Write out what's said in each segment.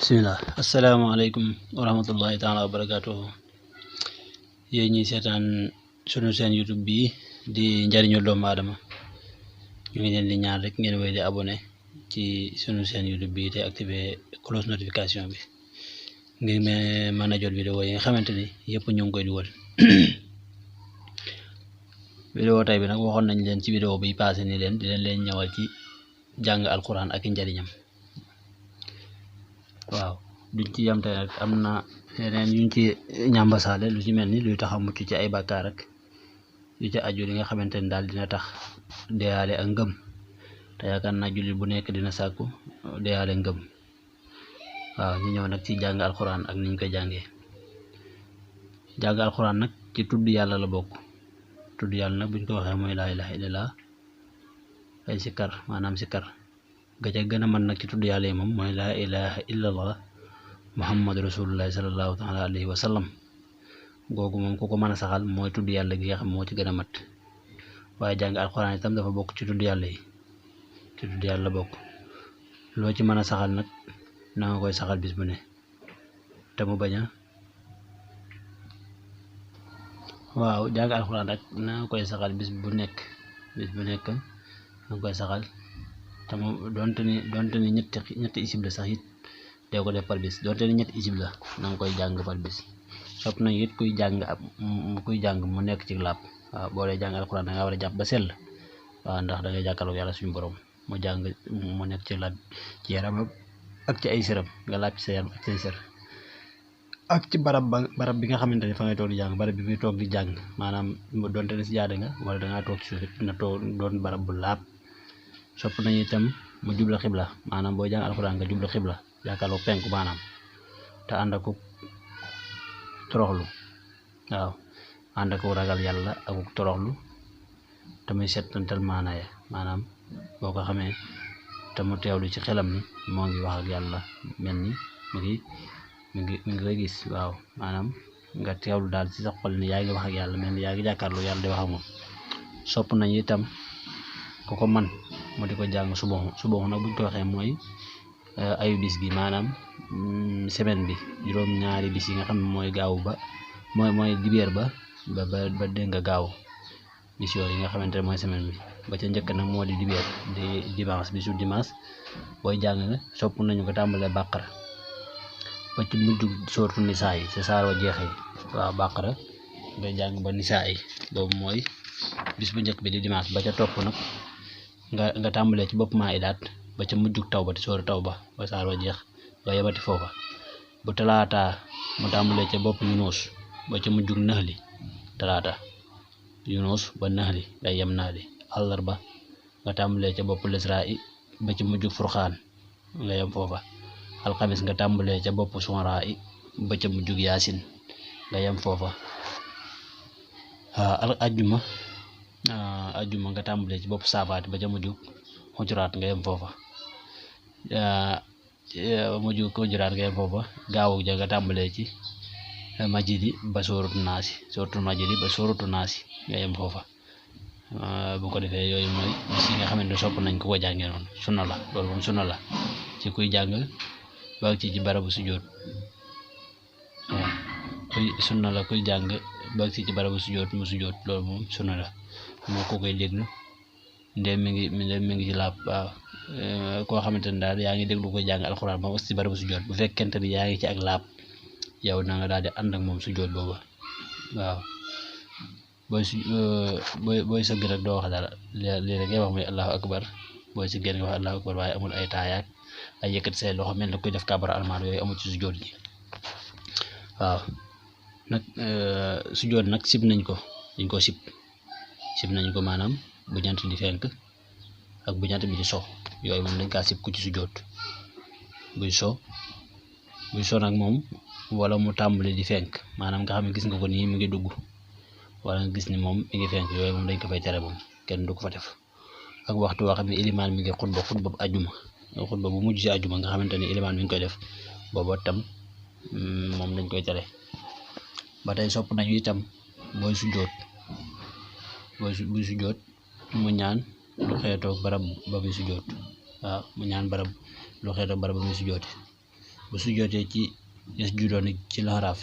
bismillah asalaamaaleykum wa rahmatullahi taala wa barakaatuhu yéen ñi seetaan sunu seen YouTube bi di njariñul doomu aadama ñu ngi leen di ñaan rek ngeen wéy di abonné ci sunu seen YouTube bi te activé cloche notification bi ngir mën a jot vidéo yi nga xamante ni yëpp ñu ngi koy dugal vidéo tey bi nag waxoon nañ leen ci vidéo bi passé ni leen di leen ñëwal ci jàng alquran ak njariñam. waaw duñ ci yam tey nag am na yeneen yuñ ci ñambasaale lu ci mel ni luy tax a mucc ci ay bàkkaar ak yu ci aju li nga xamante ni daal dina tax deyaale ak ngëm te yaakaar naa jullit bu nekk dina sàkku deyaale ngëm. waaw ñu ñëw nag ci jàng alxuraan ak niñ koy jàngee. jàng alxuraan nag ci tudd yàlla la bokk. tudd yàlla nag buñ ko waxee mooy laa ilaha illallah ay sikkar maanaam sikkar ga ca gën a mën nag ci tudd yàlla yi moom mooy laa ilaha illallah muhammadu rasulullahi sallallahu taala alayhi wa sallam googu moom ku ko mën a saxal mooy tudd yàlla gi nga xam moo ci gën a mat. waaye jàng alxuraan itam dafa bokk ci tudd yàlla yi, ci tudd yàlla bokk. loo ci mën a saxal nag na nga koy saxal bis bu ne te mu bañ a waaw jàng alxuraan rek na nga koy saxal bis bu nekk na nga koy saxal te mu donte ni ñetti isib la sax it dee ko def par bis donte ni ñetti isib la na nga koy jàng par bis. sopp nañu it kuy jàng mu nekk ci laab. waaw boo dee jàng alxuraan da nga war a jàpp ba sell. waaw ndax da ngay jàkkaarloo yàlla suñu borom mu jàng mu nekk ci laab ci yaramam ak ci ay sëram nga laab ci sa yaram ak say sër ak ci barab bi nga xamante ni fa ngay toog di jàng barab bi muy toog di jàng maanaam donte ni si jaade nga wala da ngaa toog ci suuf na toog doon barab bu laab. sopp nañu itam mu jubla xibla maanaam boo jàng alxuraan nga jubla xibla jàkkaarloo penku maanaam te ànd ak toroxlu. waaw ànd ak ragal yàlla ak toroxlu te muy settantal maanaaya maanaam boo ko xamee te mu teewlu ci xelam ni moo ngi wax ak yàlla mel ni mi ngi koy gis. waaw maanaam nga teewlu daal ci sa xol ni yaa ngi wax ak yàlla mel ni yaa ngi jàkkaarloo yàlla di wax ak moom. sopp nañu itam ku ko man mu di ko jàng subaxu nag buñ ko waxee mooy ayu bis gi maanaam semaine bi juróom-ñaari bis yi nga xam ne mooy gaaw ba mooy dibeer ba dégg nga gaaw bis yooyu yi nga xamante ne mooy semaine bi ba ca njëkk nag moo di dibeer di dimanche bisu dimanche booy jàng nga sopp nañu ko tàmbalee bàqara ba ci mujj sooratu nisaa yi sa saar wa jeexee. waaw bàqara ngay jàng ba nisaa yi boobu mooy bis bu njëkk bi di dimanche ba ca topp nag nga tàmbalee ci bopp maa idaat ba ca mujjug taw ba te sóoru taw ba saar wa jeex nga yebati foofa. bu talaataa mu tàmbalee ca bopp yunuus ba ca mujjug naxli talaata yunuus ba naxli nga yem naxli. àllarba nga tàmbalee ca bopp lisraa i ba ca mujjug furxaan nga yem foofa. alxamis nga tàmbalee ca bopp sumaraa i ba ca mujjug yaasin nga yem foofa. ajjuma nga tàmbalee ci bopp saafaati ba ca mujjug xujuraat nga yem foofa. gaawu ja nga tàmbalee ci majidi ba sóoratu naasi nga yem foofa. bu ko defee yooyu mooy bis yi nga xamante ne sopp nañ ko jàngee noonu sunna la loolu moom sunna la ci kuy jàng ba ci barabu sujjóot. sunna la kuy jàng ba ci barabu sujjóot mu sujjóot loolu moom sunna la moo ko koy déglu ndem mi ngi ci laab. waaw koo xamante ne daal yaa ngi déglu koy jàng alxuraan ba ci barabu sujjóot bu fekkente ni yaa ngi ci ak laab yow na nga daal di ànd ak moom sujjóot booba. waaw booy sëgg rek doo wax dara lii rek ngay wax mooy allahu akbar booy si génn nga wax allahu akbar waaye amul ay taayaak ay yëkkati say loxo mel ni kuy def kabar almaan yooyu amul ci sujjóot gi. waaw nag sujjóot nag sib nañ ko dañ ko sib nañ ko maanaam bu jant di fenk ak bu jant bi di so yooyu moom dañ kaa sib ku ci sujjóot. buy so nag moom wala mu tàmbali di fenk maanaam nga xam ne gis nga ko nii mi ngi dugg wala nga gis ni moom mi ngi fenk yooyu moom dañ ko fay tere moom kenn du ko fa def. ak waxtu woo xam ne ilimaan mi ngi xutba bu ajjuma xutba bu mujj si ajjuma nga xamante ni ilimaan mi ngi koy def booba tam moom dañ koy tere. ba tey sopp nañu itam buy sujjóot mu ñaan lu xeetoog barab ba muy sujjóot. waaw mu ñaan barab lu xeetoog barab ba muy sujjóote bu sujjootee ci yasjudoona ci laxaraaf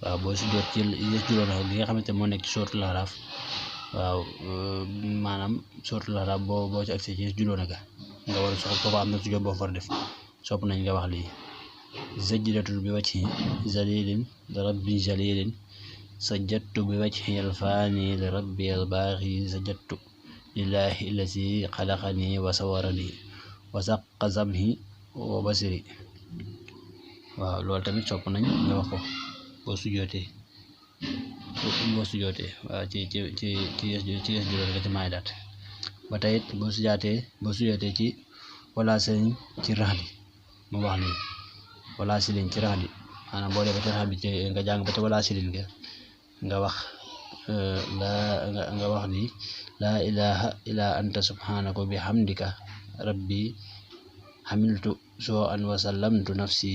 waaw boo sujjoot ci yasjudoona gi nga xamante moo nekk ci suratul laxaraaf waaw maanaam suratul laxaraaf boo ci agsee ci yasjudoona ga nga war a soxla foofu am na sujjoot boo far def sopp nañ nga wax lii sajdatun bi wajhi zalilin li rabbi jalilin sajadtu bi wajhi alfaani li rabbi albaaxi sajadtu lillahi illati xalaqani wa sawarani wa saqa zamhi wa basiri waaw loolu tamit sopp nañ nga wax ko boo sujjootee waaw ci yasjudoon nga ci maay daat ba tey it boo sujjootee ci wala sëriñ ci raxli mu wax lii wala silin ci raxli maanaam boo dee ba ci raxli ci nga jàng ba ci wala silin nga wax nga wax lii laa ilaha illa anta subhanaka wa bihamdika rabbi hamiltu soo an wa sallamtu nafsi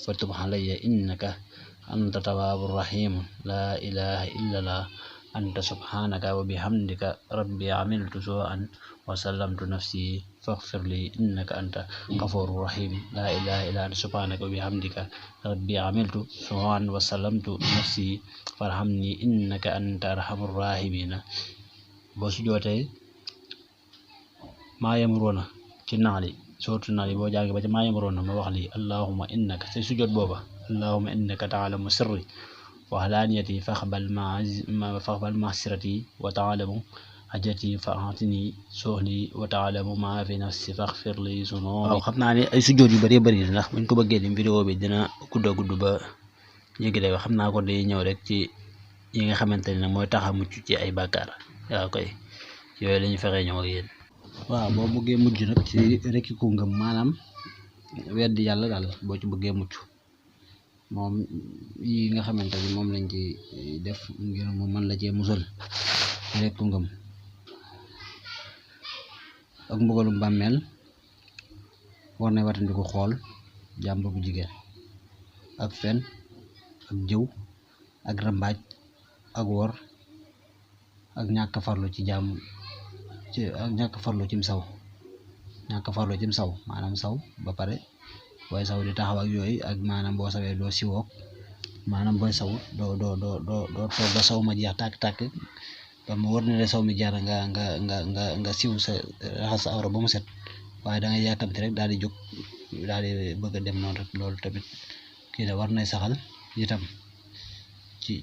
fatub alayya innaka anta tawwaabu rahim laa ilaha illa allah anta subhanaka wa bihamdika rabbi hamiltu soo an wa sallamtu nafsi faghfir li innaka anta ghafurur rahim laa ilaha illa anta subhanaka wa bihamdika rabbi hamiltu soo an wa sallamtu nafsi farhamni innaka anta arhamur rahimin boo sujjootee maa yamuroona ci naali sootu naali boo jàngee ba ci maa yamuroona ma wax lii allahumma innaka say sujjoot booba allahumma innaka ta'lamu sirri wa alaaniyati faqbal ma'sirati wa ta'lamu hajati fa'atini sohli wa ta'lamu ma fi nafsi faghfir li zunubi waaw xam naa ne ay sujjoot yu bari bari ndax buñ ko bëggee lim vidéo bi dina gudd ba yéegi day wax xam naa ko day ñëw rek ci yi nga xamante ne mooy tax a mucc ci ay bàkkaar waaw koy yooyu lañu fexee ñëw ak yéen waaw boo bëggee mucc nag ci rekki ku ngëm maanaam weddi yàlla daal boo ci bëggee mucc moom yi nga xamante ni moom lañ ci def ngir mu mën la cee musal rekk ku ngëm ak mbugalum bàmmeel war na watandiku xool jàmbur bu jigéen ak fen ak jëw ak rambaaj ak wor ak ñàkk farlu ci jàmm ak ñàkk farlu cim saw maanaam saw ba pare booy saw di taxaw ak yooyu ak maanaam boo sawee doo siwook maanaam booy saw doo toog ba saw ma jeex tàkk ba mu war na le saw mi jaar nga siw sa raxas sa awra ba mu set waaye da ngay yàkkamti rek daal di jóg daal di bëgg a dem noonu rek loolu tamit kii la war nay saxal itam ci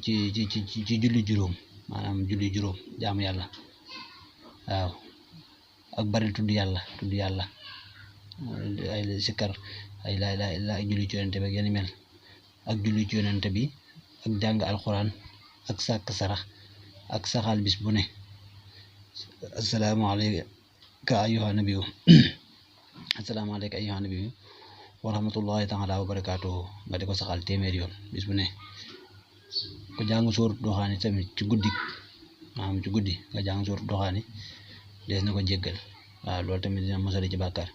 julli juróom maanaam julli juróom jaamu yàlla waaw ak bari tudd yàlla ay sikkar ay laa ilaaha illa ak julli ci yonente bi ak yenn mel ak julli ci yonente bi ak jàng alxuraan ak sàkk sarax ak saxal bis bu ne assalaamu alayka ayyuhan nabiyyu wa rahmatullahi taala wa barakaatuhu nga di ko saxal téeméer yoon bis bu ne ku jàng sóoru doxaani tamit ci guddi nga jàng sóoru doxaani des na ko jéggal waaw loolu tamit dina mosali ci bàkkaar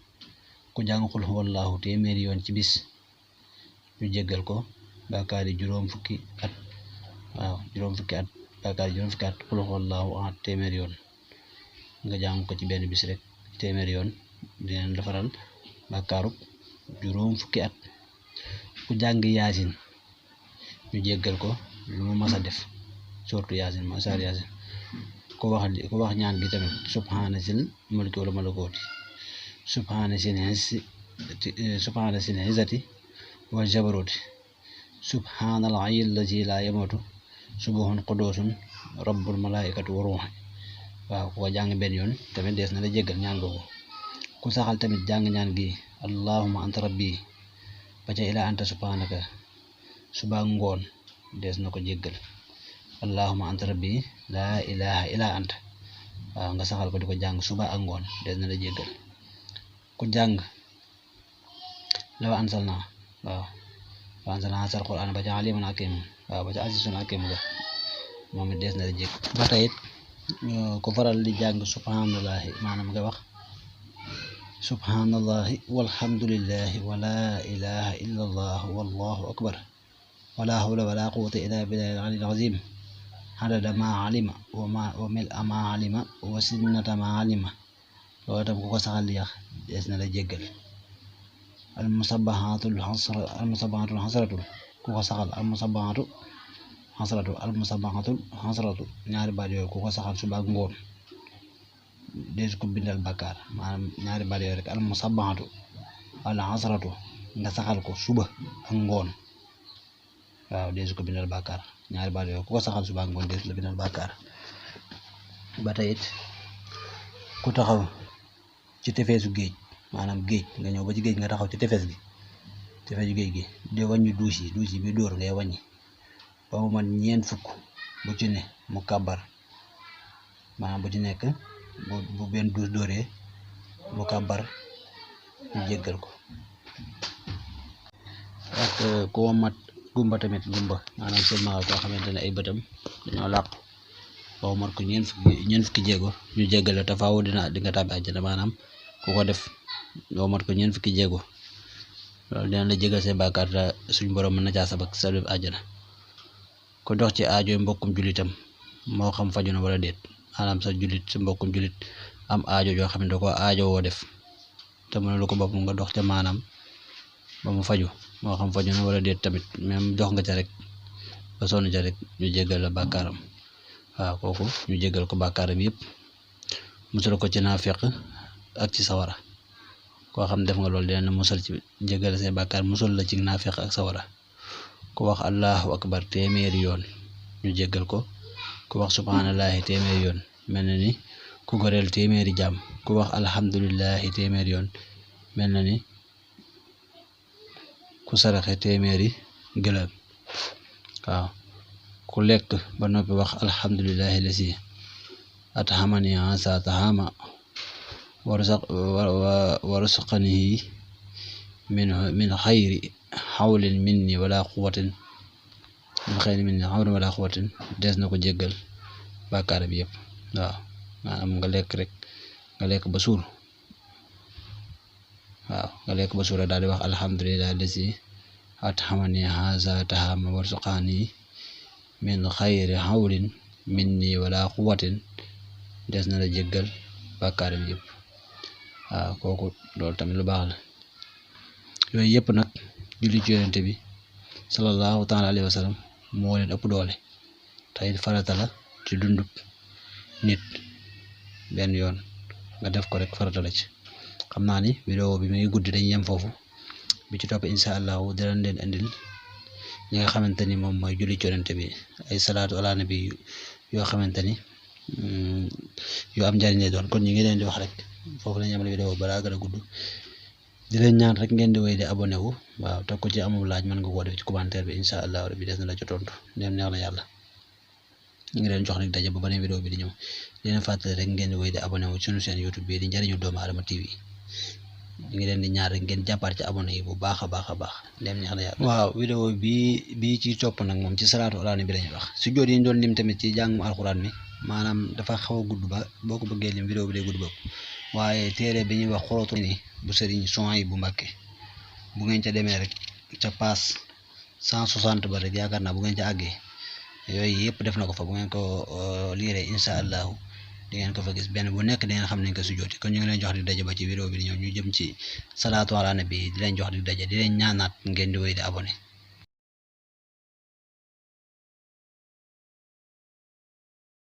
ku jàng xul huwallaahu téeméeri yoon ci bis ñu jéggal ko bàkkaar yi juróom fukki at bàkkaar yi juróom fukki at xul huwallaahu ahad téeméeri yoon nga jàng ko ci benn bis rek téeméeri yoon dinañ defaral bàkkaaru juróom fukki at ku jàng yaasin ñu jéggal ko lu mu mas a def surtout yaasin ma saar yaasin ku wax ñaan gi tamit subhaana sil mulki wala malakooti subhaana sil izzati wa jabarooti subhaanal hayyil lazi laa yamuutu subuhun quduusun rabbul malaaikatu wa ruuhi waaw ku ko jàng benn yoon tamit dees na la jéggal ñaan googu ku saxal tamit jàng ñaan gi allahumma anta rabbi ba ca ilaa anta subhanaka suba ngoon dees na ko jéggal allahumma anta rabbi laa ilaha illa anta waaw nga saxal ko di ko jàng suba ak ngoon dees na la jéggal ku jàng law anzalna asal qur'aan ba ca alimun hakim waaw ba ca azizun hakim ga moom it dees na la jéggal ba tey ku faral di jàng subhanallahi maanaam nga wax subhanallahi walhamdulillahi wala ilaha illa allah wallahu akbar wala hawla wala quwwata illa billahil aliyyil azim adada ma alima wa mil'a ma alima wa sinnata ma alima loolu tam ku ko saxal di yax dees na la jéggal al musabbahatul hasratu ku ko saxal al musabbahatul hasratu ñaari baat yooyu ku ko saxal suba ak ngoon deesu ko bindal bàkkaar maanaam ñaari baat yooyu rek al musabbahatu al hasratu nga saxal ko suba ak ngoon waaw deesu ko bindal bàkkaar ñaari baat yooyu ku ko saxal suba ak ngoon deesu la bindal bàkkaar ba tey it ku taxaw ci tefeesu géej maanaam géej nga ñëw ba ci géej nga taxaw ci tefeesu géej gi di wàññi duus yi bi dóor ngay wàññi ba mu man ñeent fukk bu ci ne mu kàbbar maanaam bu ci nekk bu benn duus dóoree mu kàbbar ñu jéggal ko ak ku womat gumba tamit maanaam seulement koo xamante ne ay bëtam dañoo làqu ba womat ko ñeent fukki jéego ñu jéggal la te faaw di nga tàbbi àjjana maanaam ku ko def womat ko ñeent fukki jéego loolu dina la jégal say bàkkaar te suñ borom mën na caa sabak sa def àjjana ko dox ci aajoy mbokkum julitam moo xam faju na wala déet maanaam sa mbokkum julit am aajo joo xam ne da ko aajo woo def te mënulu ko boppam nga dox ca maanaam ba mu faju moo xam faju na wala déet tamit même dox nga ca rek ba sonn ca rek ñu jégal la bàkkaaram waaw kooku ñu jégal ko bàkkaaram yëpp musal ko ci naafeq ak ci sawara koo xam def nga loolu dina musal ci jégal say bàkkaar musal la ci naafeq ak sawara ku wax allahu akbar téeméeri yoon ñu jégal ko ku wax subhanallahi téeméeri yoon mel na ni ku goreel téeméeri jàmm ku wax alhamdulillahi téeméeri yoon mel na ni ku saraxe téeméeri gëlëm waaw ku lekk ba noppi wax alhamdulillahi lasi athamani asa tahama warzuqanihi min xayri xawlin minni wala quwwatin des na ko jéggal bàkkaar bi yëpp waaw maanaam nga lekk ba suur daal di wax alhamdulillah lasi athamani haza tahama warzuqani min xayri xawlin minni wala quwwatin des na la jéggal bàkkaar bi yëpp waaw kooku loolu tamit lu baax la yooyu yëpp nag julli ci yonente bi sallallahu taala alayhi wa sallam moo leen ëpp doole tey farata la ci dundub nit benn yoon nga def ko rek farata la ci xam naa ni vidéo bi muy guddi dañ yem foofu bi ci topp insha allahu dinañ leen indil ñi nga xamante ni moom mooy julli ci yonente bi ay salaatu ala nabi yoo xamante ni yoo am njariñ lay doon kon ñu ngi leen di wax rek foofu la ñu amal vidéo balaa gën a gudd di leen ñaan rek ngeen di wéy di abonné wu waaw te ko ci amul laaj mën nga koo def ci commentaire bi insha allah rabbi des na la ci tontu neex na yàlla ñu ngi leen jox rek daje ba beneen vidéo bi di ñëw di leen fàttali rek ngeen di wéy di abonné wu suñu seen YouTube bi di njariñu doomu aadama TV ñu ngi leen di ñaar rek ngeen jàppaat ci abonné yi bu baax a baax neex na yàlla. waaw vidéo bii ci topp nag moom ci salaatu ala nabi bi lañuy wax su jóot yi ñu doon lim tamit ci jàngum alxuraan mi maanaam dafa xaw a gudd ba boo ko bëggee lim vidéo bi day gudd bopp waaye téere bi ñuy wax xorotu ni bu sëriñ Souhaïbou Mbacké bu ngeen ca demee rek ca paas 160 ba rek yaakaar naa bu ngeen ca àggee yooyu yëpp def na ko fa bu ngeen ko liiree insha allahu di ngeen ko fa gis benn bu nekk di ngeen xam nañ ko sujjooti kon ñu ngi leen jox di daje ba ci vidéo bi di ñëw ñu jëm ci salaatu ala nabi di leen jox di daje di leen ñaanaat ngeen di wéy di abonné